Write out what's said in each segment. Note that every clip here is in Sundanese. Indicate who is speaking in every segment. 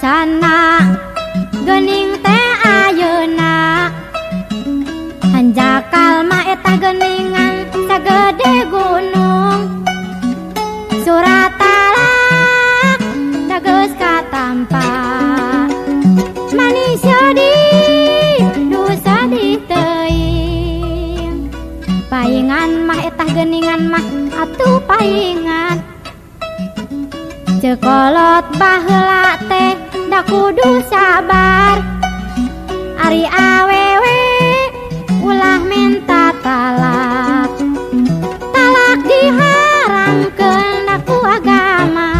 Speaker 1: Karasana geuning teh ayeuna hanjakal mah eta geuningan sagede gunung surat talak da geus katampa manis sedih duh sedih teuing paingan mah eta geuningan mah atuh paingan cekolot baheula teh da kudu sabar ari awewe ulah minta talak talak diharamkeun ku agama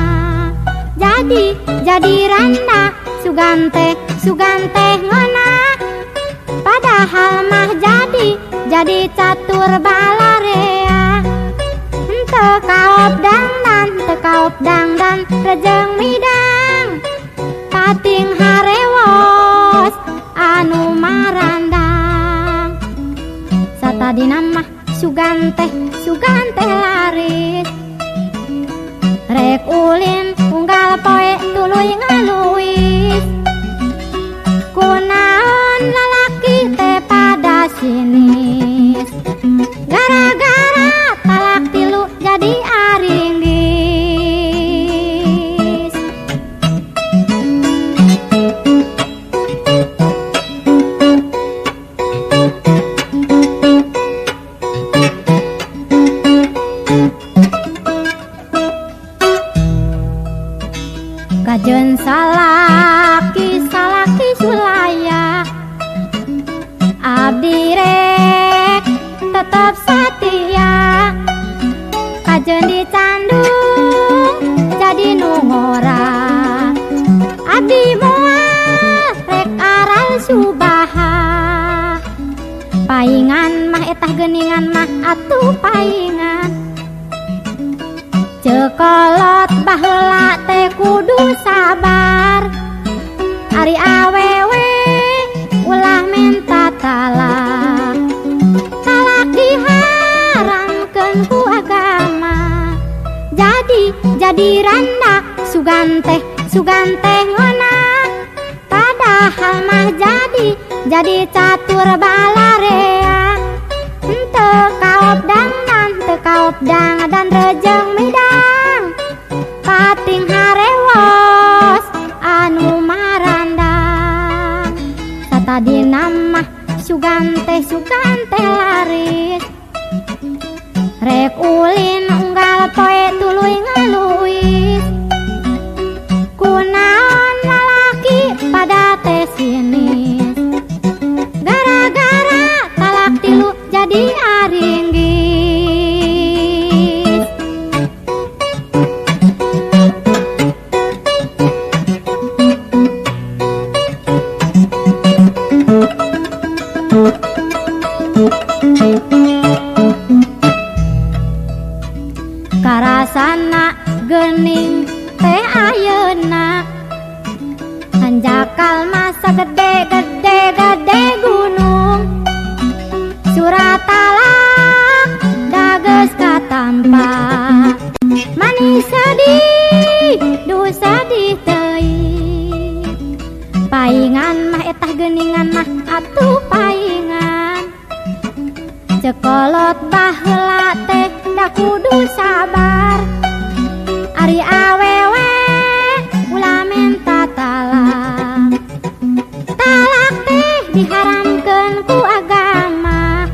Speaker 1: jadi jadi randa sugan teh ngeunah padahal mah jadi jadi catur balarea henteu kaop dangdan teu kaop dangdan rejeng midang pating harewos anu marandang satadina mah sugan teh laris rek ulin unggal poe tuluy ngaluis kunaon lalaki teh pada sinis gara-gara talak tilu jadi aringgis. Kajen salaki salaki sulaya abdi rek tetap setia kajen dicandung jadi nu ngora abdi moal rek aral subaha paingan mah etah geuningan mah atuh paingan cekolot baheula teh kudu sabar ari awewe ulah minta talak talak diharamkeun ku agama jadi jadi randa sugan teh ngeunah padahal mah jadi jadi catur balarea henteu kaop dangdan teu kaop dangdan rejeng midang pating harewos anu marandang satadina mah sugan teh laris rek ulin unggal poe tuluy ngaluis kunaon lalaki pada teh sinis gara-gara talak tilu jadi aringgis. Karasana geuning teh ayeuna hanjakal masa gede gede gede gunung surat talak da geus katampa manis sedih duh sedih teuing paingan mah etah geuningan mah atuh paingan cekolot baheula teh da kudu sabar ari awewe ulah minta talak talak teh diharamkeun ku agama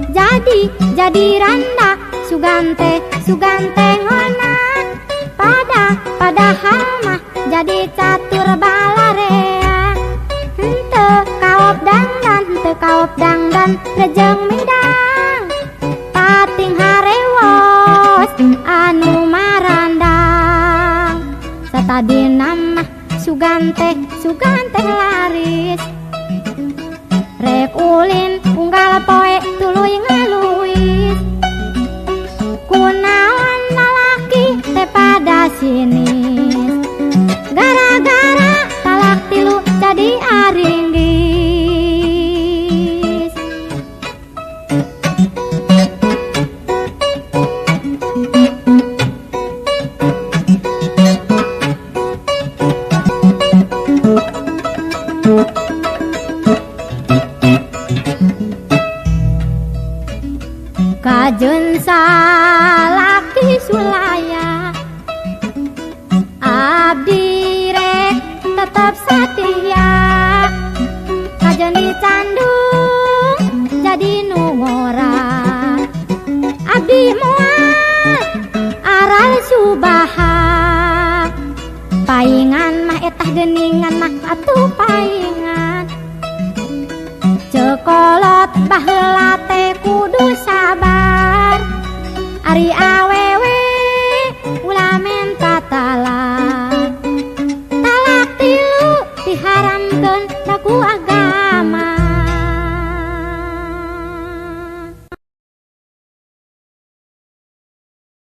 Speaker 1: jadi jadi randa sugan teh ngeunah padahal mah jadi catur balarea henteu kaop dangdan teu kaop dangdan rejeng midang pating harewos anu marandang satadina mah sugan teh laris rek ulin unggal poe tuluy ngaluis kunaon lalaki teh pada sinis gara-gara talak tilu jadi aringgis. Kajeun salaki sulaya, abdi rek tetep satia. Kajeun dicandung jadi nu ngora, abdi moal aral subaha. Paingan mah etah geningan mah atuh paingan.